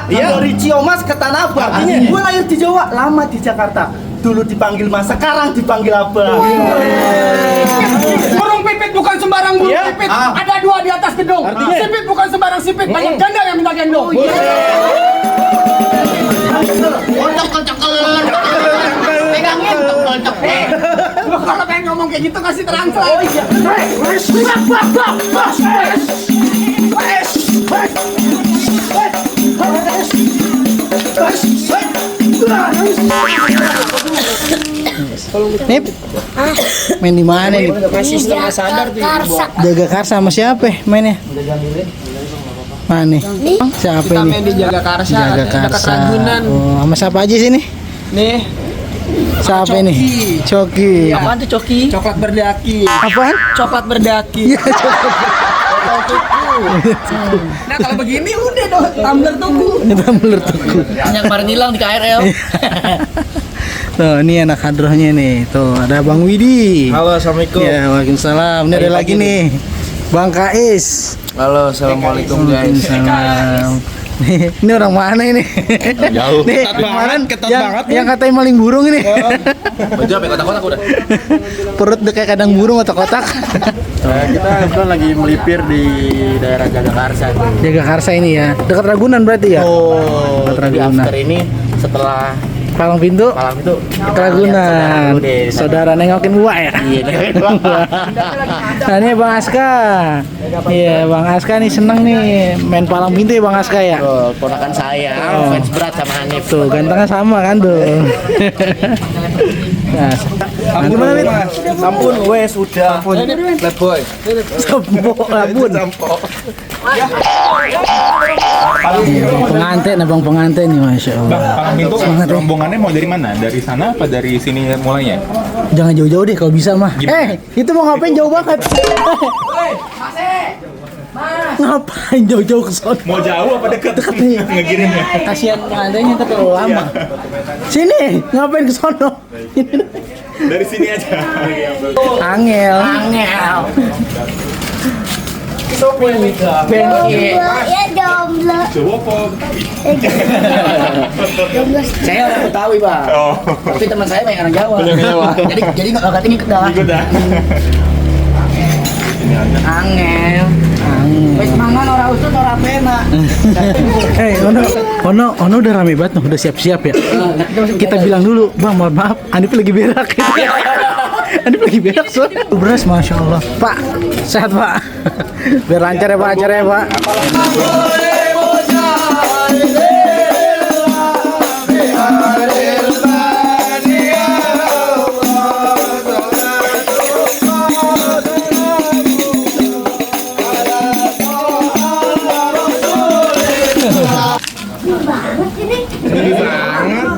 dari Ciomas ke Tanah Abang. Gue lahir di Jawa, lama di Jakarta. Dulu dipanggil Mas, sekarang dipanggil Abang. Burung pipit bukan sembarang burung pipit. Ada dua di atas gedung. Sipit bukan sembarang sipit. Banyak janda yang minta gendong. Pegangin Kalau pengen ngomong kayak gitu kasih translate. Nip, main di mana nih? Masih setengah sadar tuh. Jaga Karsa sama siapa mainnya? Mana nih? Siapa Kita ini? main di Jaga Karsa. Jaga Dekat Karsa. Ragunan. Oh, sama siapa aja sih nih? Nih. Siapa ini? Coki. Apaan tuh Coki? Coklat berdaki. Apaan? Coklat berdaki. Nah kalau begini udah dong, tumbler tuku. Tumbler tuku. yang kemarin hilang di KRL. Tuh, ini anak hadrohnya nih. Tuh, ada Bang Widi. Halo, assalamualaikum. Ya, waalaikumsalam. Ini ada lagi nih. Bang Kais. Halo, assalamualaikum guys. Waalaikumsalam. Nih, ini orang mana ini? Jauh. Nih, Ketat kemarin banget, ketat yang, banget, yang katanya maling burung ini. Baju apa kotak-kotak udah? Perut udah kayak kandang burung atau kotak. Kita kebetulan lagi melipir di daerah Jagakarsa. Jaga Karsa ini ya. Dekat Ragunan berarti ya? Oh, Dekat di Ragunan. after ini setelah Palang Pintu. malam itu Ragunan. Saudara nengokin buah ya? Iya, Nah ini Bang Aska. Iya Bang Aska nih seneng nih main Palang Pintu ya Bang Aska ya? Tuh, ponakan saya, fans berat sama Hanif. Tuh gantengnya sama kan tuh. Nah, gimana nih? Ampun, wes udah. Playboy. Sampo, abun. Bang pengantin, abang pengantin nih masya Allah. Palang Pintu Semangat ya. rombongannya mau dari mana? Dari sana apa dari sini mulainya? Jangan jauh-jauh deh kalau bisa mah. Gimana? Itu mau ngapain jauh banget? Ngapain jauh-jauh ke sana? Mau jauh apa dekat? Dekat nih. Ngekirimnya. Kasihan pengantinnya tuh terlalu lama. Sini, ngapain ke sono? Dari sini aja. Angel. Ya jomblo. Coba kok. Saya orang Betawi, Bang. Oh. Tapi teman saya banyak orang Jawa. Banyak Jawa. Jadi nggak katanya ikut dah. Ikut dah. Ini ada. Angel. Wes mangan ora usut ora pena. Ono udah rame banget, udah siap-siap ya. Kita bilang dulu, Bang, mohon maaf, Anip lagi berak. Anip lagi berak, so. Beras, masya Allah. Pak, sehat Pak. Biar lancar ya Pak, acara ya Pak.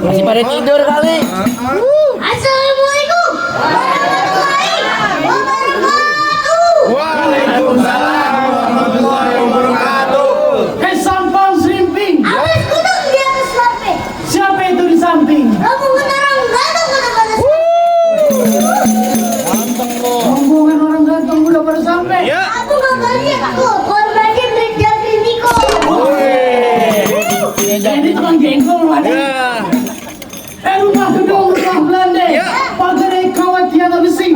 Masih pada tidur kali. Assalamualaikum warahmatullahi wabarakatuh. Hei sampang serimping. Awas gunung di atas lape. Siapa itu di samping? Kamu orang ganteng pada pada. Rombongan orang ganteng udah pada sampai. Aku nggak banyak aku. Korbannya Brigjen Niko. Jadi tukang jengkol ada. Rumah gedung rumah Belanda. Pagar kawat tiada besi.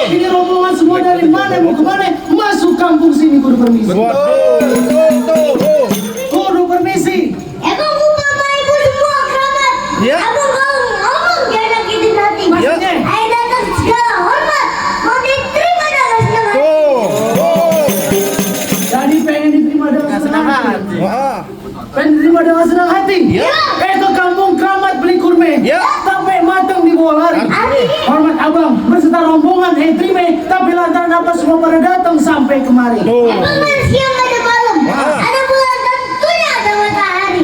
Ini rombongan semua dari mana mau kemana? Masuk kampung sini kudu permisi. Kudu permisi. Emang bapak ibu semua kerabat. Kamu ngomong gak ada gitu nanti. Maksudnya? Ayo datang segala hormat. Mau diterima dengan senang hati. Jadi pengen diterima dengan senang hati. Pengen diterima dengan senang hati. Itu kampung keramat beli kurme. Sampai matang di bawah lari. Hormat abang berserta rombongan terima. Tapi lantaran apa semua pada datang sampai kemari. Emang manusia gak ada malam. Ada bulan tentunya ada matahari.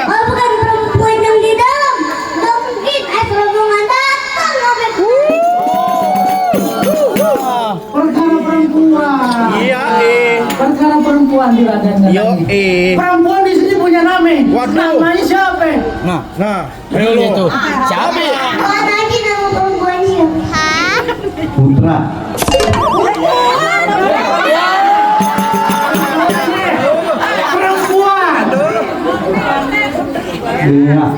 Kalau bukan perempuan yang di dalam, gak mungkin rombongan datang sampai Perkara perempuan. Perkara perempuan di ladang. Perempuan di sini punya nama. Namanya siapa? Itu. Siapa? Buat lagi nama perempuannya. Putra. Perempuan. Dea.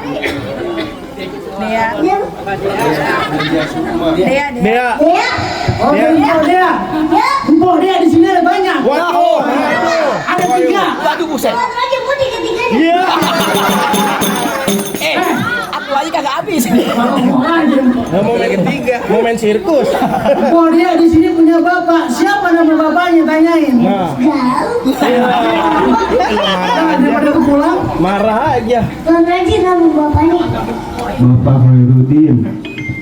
Oh, Empok dia di sini ada banyak. Waduh. Ada 3. Waduh buset. Satu lagi putih ketiganya. Iya. Aku aja kagak habis. Ngomong aja. Mau main ketiga, mau main sirkus. Empok dia di sini punya bapak. Siapa nama bapaknya? Tanyain. Jauh. Daripada aku pulang. Marah aja. Tuan Raji nama bapaknya. Bapak Hoirudin.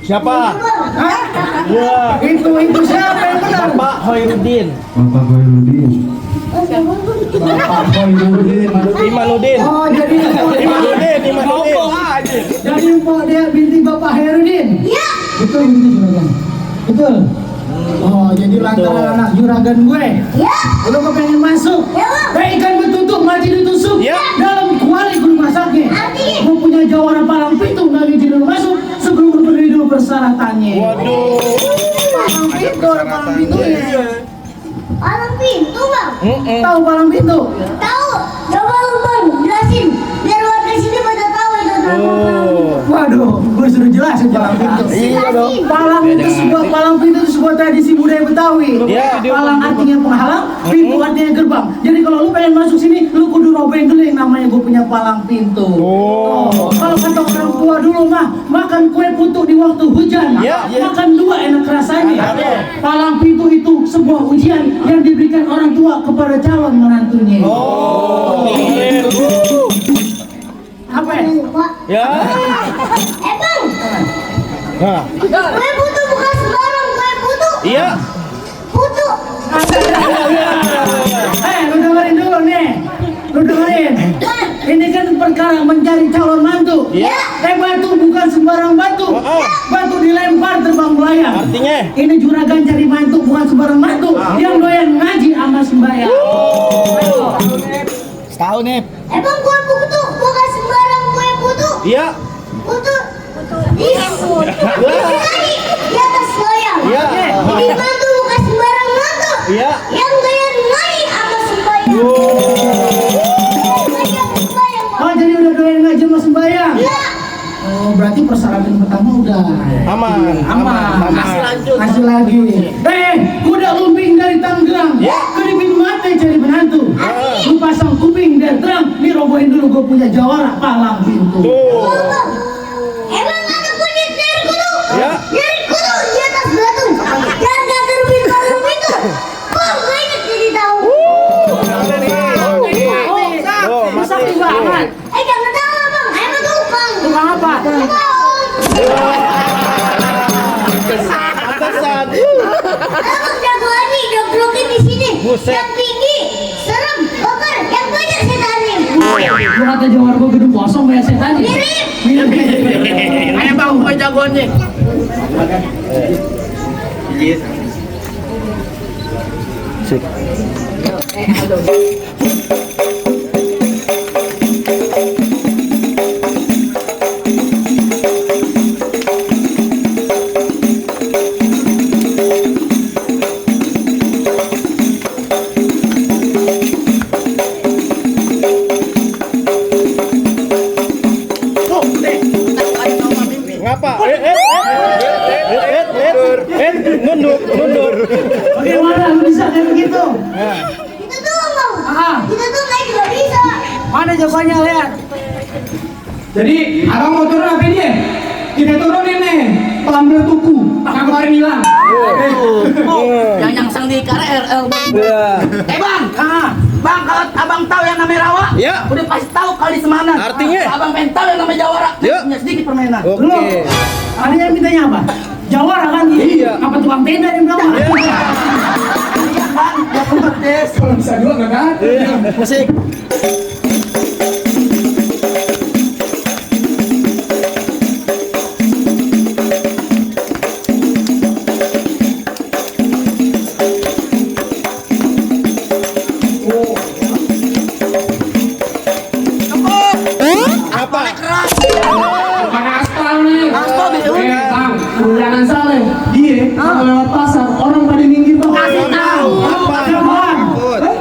Siapa? Hah? Ya. Itu siapa yang benar? Pak Hoirudin. Bapak Hoirudin. Oh, siapa? Bapak Hoirudin. Imanudin. Oh, jadi Imanudin. jadi empok dia binti Bapak Herudin. Iya. Betul binti juragan. Betul. Oh, jadi lantaran anak juragan gue. Iya. Lu kepengen masuk? Ya, Bang. Kayak ikan bertutup mati ditusuk. Ya. Dalam kuali gue masaknya. Artinya? Gue punya jawara palang pintu nggak izin lu masuk sebelum lu berdiri dulu persyaratannya. Waduh. Palang pintu, palang pintunya. Palang pintu, Bang. Tahu palang pintu? Tahu. Coba lu, Bang, jelasin. Biar warga sini pada tahu itu nama palang. Waduh, gue sudah jelasin palang pintu. Iya dong. Palang itu sebuah palang pintu itu sebuah tradisi budaya Betawi. Iya. Palang artinya penghalang, pintu artinya gerbang. Jadi kalau lu pengen masuk sini, lu kudu robek dulu yang namanya gue punya palang pintu. Oh. Kalau kata orang tua dulu mah, makan kue putu di waktu hujan. Iya. Makan 2 enak rasanya. Palang pintu itu sebuah ujian yang diberikan orang tua kepada calon menantunya. Oh. Apa ya? Pak. Ya. Bang. Nah. Kue putu bukan sembarang kue putu. Iya. Putu. Lu dengerin dulu nih. Lu dengerin. Ini kan perkara mencari calon mantu. Iya. Batu bukan sembarang batu. Batu dilempar terbang melayang. Artinya? Ini juragan cari mantu bukan sembarang mantu. Yang doyan ngaji sama sembahyang. Setahun nih. Bang, kue putu bukan sembarang kue putu. Iya. Putu. Di atas loyang. Iya. Jadi mantu bukan sembarang mantu. Iya. Yang doyan ngaji sama sembahyang. Oh, jadi udah doyan ngaji sama sembahyang. Iya. Oh, berarti persyaratan pertama udah Aman. aman. Masih lanjut. Masih lagi. Kuda lumping dari Tangerang. Ya. Kedipin mata cari menantu. Lu pasang kuping dan terang. Nih robohin dulu gue punya jawara palang pintu. Tuh. Emang ada kunyit dari kudu? Ya. Dari kudu di atas batu. Jaga terbit palang pintu. Bang, banyak jadi tahu. Oh, mati. Sakti banget. Jangan tahu bang, emang tukang. Tukang apa? Atasan. Abang jago lagi, joglokin di sini. Buset. Yang tinggi, serem, bakar, yang banyak setannya. Gue kata jawara gue gedung kosong banyak setan. Mirip. Ayo bang, gue jagoannya. Ngapa? Mundur. Bagaimana lu bisa kayak begitu? Itu tuh bang. Ah. Itu tuh naik juga bisa. Mana jawabannya, lihat. Jadi abang mau turun apa dia? Kita turunin nih, pelambil tuku, tak kemarin hilang. Yang nyangsang di KRL bang. Bang, Ah. bang kalau abang tahu yang namanya rawa, Ya. udah pasti tahu kali semanan. Artinya? Kalau abang pengen tahu yang namanya jawara, Ya. punya sedikit permainan. Lu, ada yang mintanya apa? Jawara kan? Iya. Apa tukang tenda yang bilang? Iya bang, ya pedes. Kalau bisa juga nggak kan? Musik. Apa? Bukan aspal nih. Aspal, Bill. Bang, jangan salah. Dia kalau lewat pasar orang pada minggir bang. Kasih tahu. Apa? Jangan.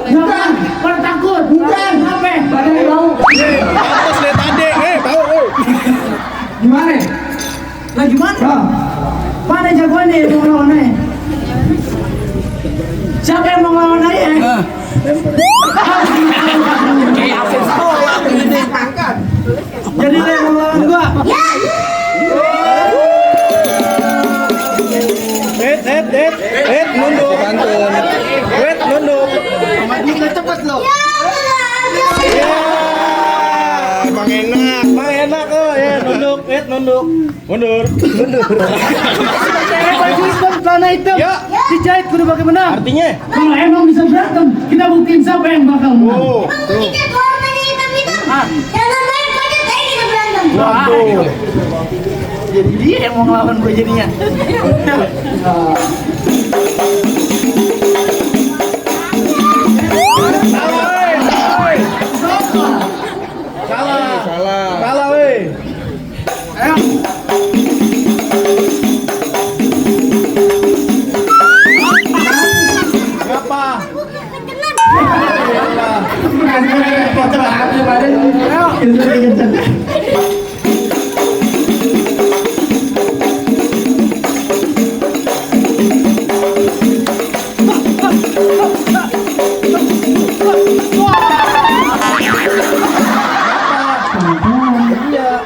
Jangan. Pada takut. Bukan. Apa? Siapa nih yang mau lawan Ae? Siapa yang mau lawan Ae? Jadi dia yang mau lawan gua. Nunduk. Nunduk. Maju cepat lo. Bang enak oh ya nunduk, nunduk. Mundur. Baju hitam, celana hitam. Dijahit kudu bagaimana? Artinya? Kalau emang bisa berantem, kita buktiin siapa yang bakal menang. Oh, Bang, kita keluar dari hitam-hitam. Jangan main pakai kayak kita berantem. waduh. Jadi dia yang mau ngelawan gue jadinya. Salah weh.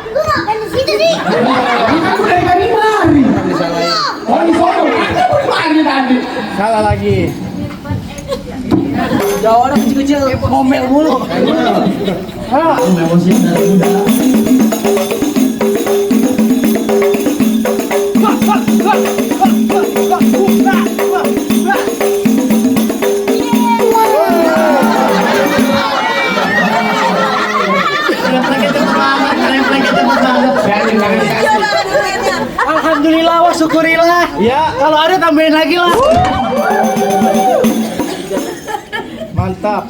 Lu ngapain di situ sih? Aku dari tadi mari. Oh, di sono. Aku di mari tadi. Salah lagi. Jawabannya kecil-kecil, ngomel mulu. Alhamdulillah, wa syukurillah. Ya, Kalau ada tambahin lagi lah. mantap.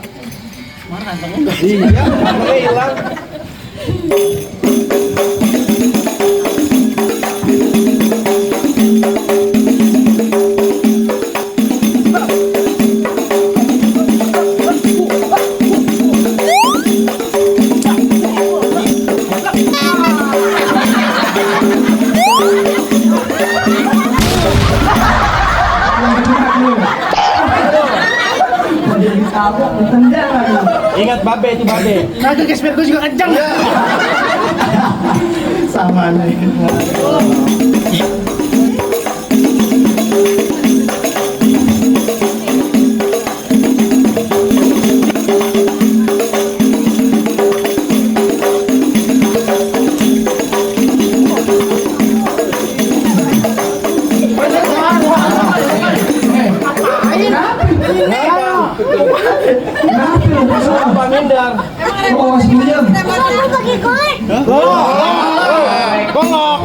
Iya, namanya hilang. Ingat babe itu babe. Naga gesper gue juga kencang. Sama nih. Apa mindar? Oh, sebenarnya. Lu pakai korek. Bongok.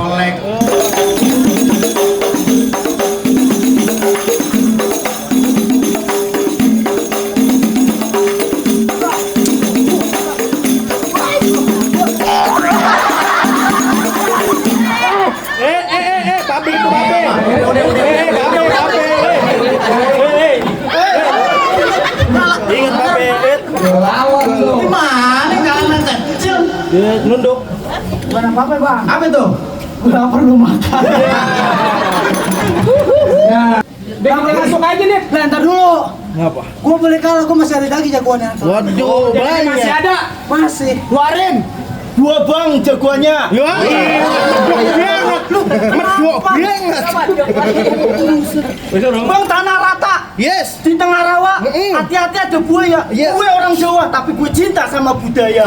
Babe itu babe. Babe. Ingat babe. Lawan lu. Mana kanan kecil? Nunduk. Bukan apa-apa bang. Apa itu? Gue lapar lu makan. Dia masuk aja nih. Lah ntar dulu. Ngapa? Gue boleh kalah, gue masih ada lagi jagoannya. Waduh, Masih banyak. ada. Masih. Keluarin. Dua bang jagoannya. Ya. Bang tanah rata. Yes. Di tengah rawa. Hati-hati ada buaya. Gue orang Jawa tapi gue cinta sama budaya.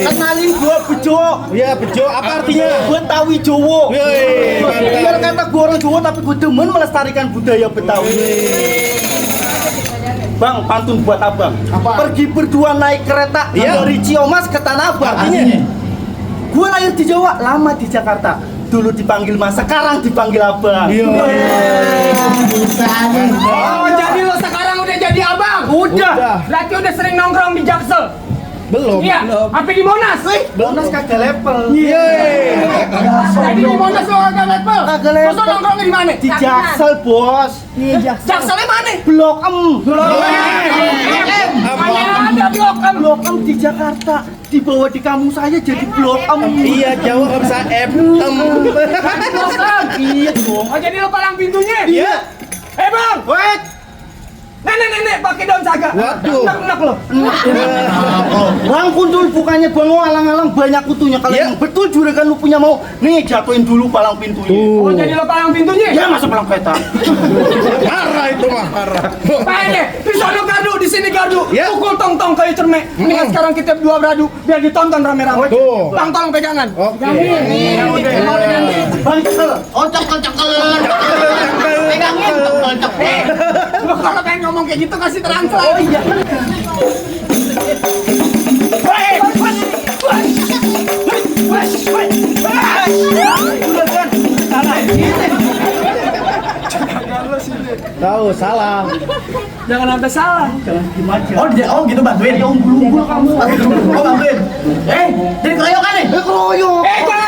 Kenalin gue Bejo. Iya Bejo. Apa artinya? Betawi Jowo. Biar kata gue orang Jawa tapi gue demen melestarikan budaya Betawi. Bang, pantun buat abang. Pergi berdua naik kereta dari Ciamas ke Tanah Abang. Artinya? Gue lahir di Jawa, lama di Jakarta. Dulu dipanggil Mas, sekarang dipanggil Abang. Oh, jadi lo sekarang udah jadi abang? Udah. Berarti udah sering nongkrong di Jaksel? Belum. Iya. Apa di Monas? Bonus kagak level. Jadi di Monas lo kagak level? Kagak level. Terus lo nongkrongnya di mana? Di Jaksel, Bos. Jakselnya mana? Blok M. Mana ada Blok M? Blok M di Jakarta. Di dibawa di kampung saya jadi blok M. Iya, Jawa nggak bisa M. Iya dong. Oh jadi lo palang pintunya? Iya. Bang! Wait. Nenek pakai daun saga. Waduh. Enak lo. Bang Kuntul bukannya bang alang-alang banyak kutunya. Kalau Iya. yang betul juragan lu punya mau, nih jatuhin dulu palang pintunya. Oh jadi lo palang pintunya? Ya masa palang peta. Marah itu mah, marah. Pak ini, di sana gardu, di sini gardu. Ya. Pukul tong-tong kayu cermek. Mendingan sekarang kita dua beradu biar ditonton rame-rame. Tuh. Bang tolong pegangan. Oke. Bang cekel. Oh, cekel. Pegangin, cekel. Lo kalau pengen ngomong kayak gitu kasih transfer. Oh iya. Tahu salah. Jangan sampai salah. Oh gitu bantuin. Ya unggul kamu. Oh bantuin. Jadi keroyokan nih. Keroyok.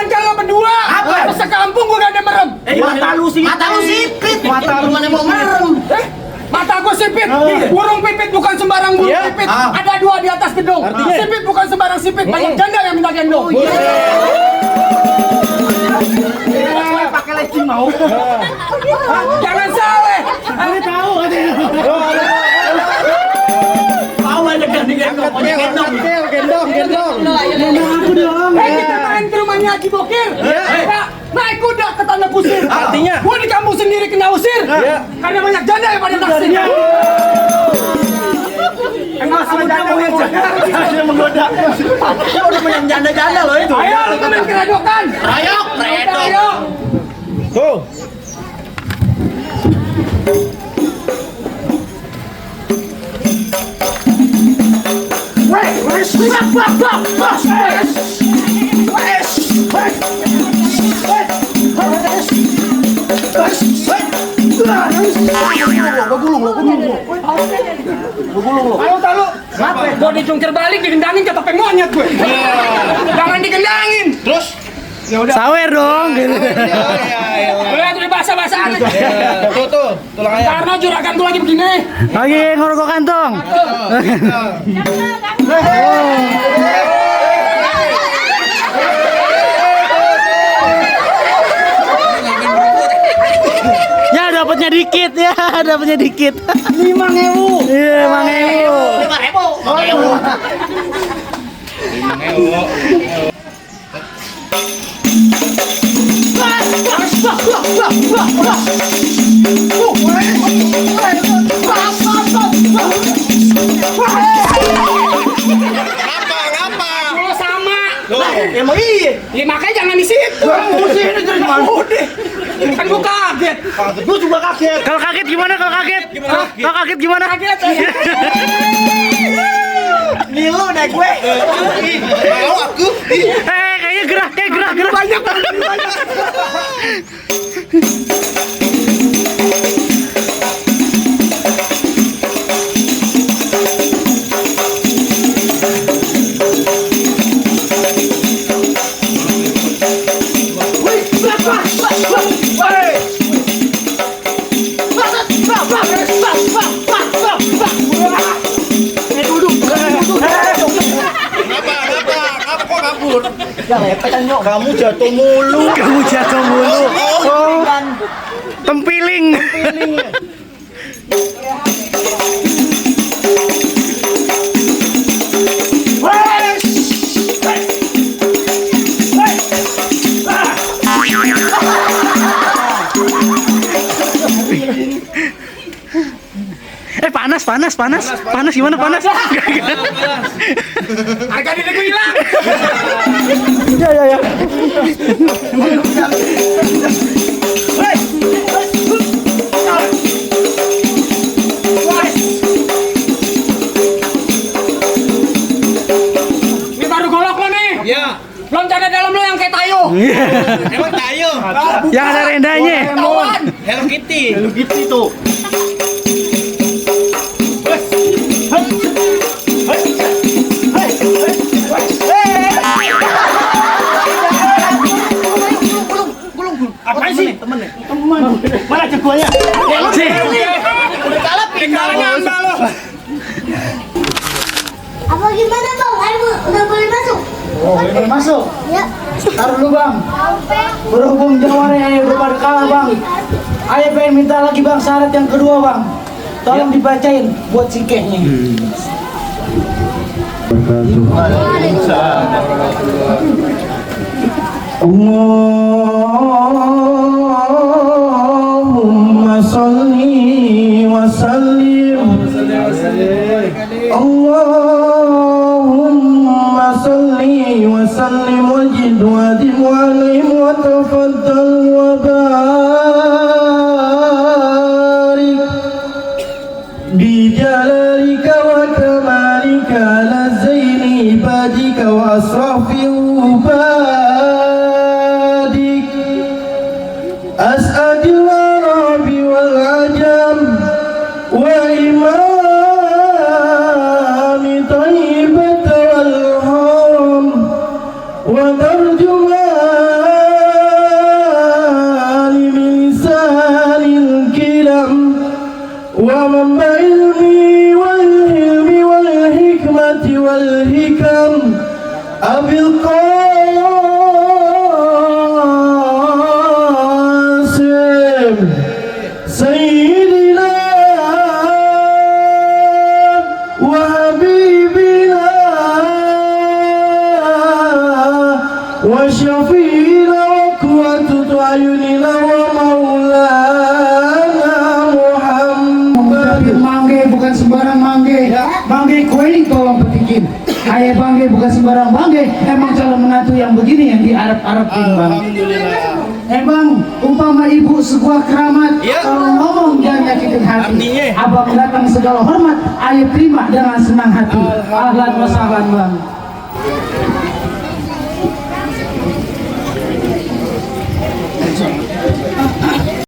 Jangan lo berdua. Apa? Sekampung gua gak ada merem. Mata lu sih. Mata lu sipit. Mata lu Gimana mau merem? Mata gua sipit. Burung pipit bukan sembarang burung Iya. pipit. Ada dua di atas gedung. Artinya? Sipit bukan sembarang sipit. Banyak janda yang minta gendong. Pakai leci mau. Jangan salah. Mau aja kan digendong. Gendong. Kita main ke rumahnya Haji Bokir. Pak, naik kuda ke tanah kusir. Artinya? Gua di kampung sendiri kena usir. Iya. Karena banyak janda yang pada naksir. Emang sama janda yang Dia menggoda. Udah punya janda-janda loh itu. Ayo, lu temen keredokan. Ayo, Ayo. Tuh. Ayo tahu. Gua dijungkir balik digendangin ke topeng monyet gue. Jangan digendangin. Terus? Sawer dong gitu. Lihat udah bahasa-bahasaan. Tuh, tulang ayam. Karena juragan gua lagi begini. Lagi ngorok kantong. Ya dapatnya dikit ya, dapatnya dikit. 5.000. Iya, 5.000. 5.000. Oh sama. Emang iya. Ya makanya jangan di situ. Sini dari mana? Udah. Kan gua kaget. Gue juga kaget. Kalau kaget gimana? Kalau kaget? Kalau kaget gimana? Kaget. Ngilu naik gue. Mau aku? Kayaknya gerah. Banyak. Kenapa kok kabur? Ya lepetan nyok. Kamu jatuh mulu. Kamu jatuh mulu. Oh, tempiling. Panas gimana panas? Harga diri gue hilang. Ya. Ini baru golok lo nih. Ya. Belum cara dalam lo yang kayak tayo. Emang tayo. Yang ada rendahnya. Kawan. Hello Kitty. Lu gitu tuh. Apa sih? Temen. Mana jagoannya? Udah kalap nih. Kalahnya anda lo. Apa gimana bang? Ayo udah boleh masuk? Boleh masuk. Ya. Taruh dulu bang. Sampai. Berhubung jawabannya Ayah udah pada kalah bang. Ayah pengen minta lagi bang syarat yang kedua bang. Tolong dibacain buat sikehnya. Allahumma salli wa sallim. Allahumma salli wa sallim wajid wa dim wa alim wa tafaddal wa barik bi jalalika wa kamalika ala zaini ibadika wa asrafi ubadik as'adil arabi wal ajam wa imami tayyibat wal haram wa tarjumani min lisanil kiram wa manba ilmi wal hilmi wal hikmati wal hikam abil qasim sayyidina wa habibina wa syafi'ina wa qurratu ayunina wa maulana Muhammad. Tapi mangge bukan sembarang mangge. Mangge kue ini tolong petikin. Ayah bangge bukan sembarang bangge. Emang calon menantu yang begini yang diarep-arepin bang. Emang umpama ibu sebuah keramat. Kalau ngomong jangan nyakitin hati. Abang datang segala hormat. Ayah terima dengan senang hati. Ahlan wa sahlan bang.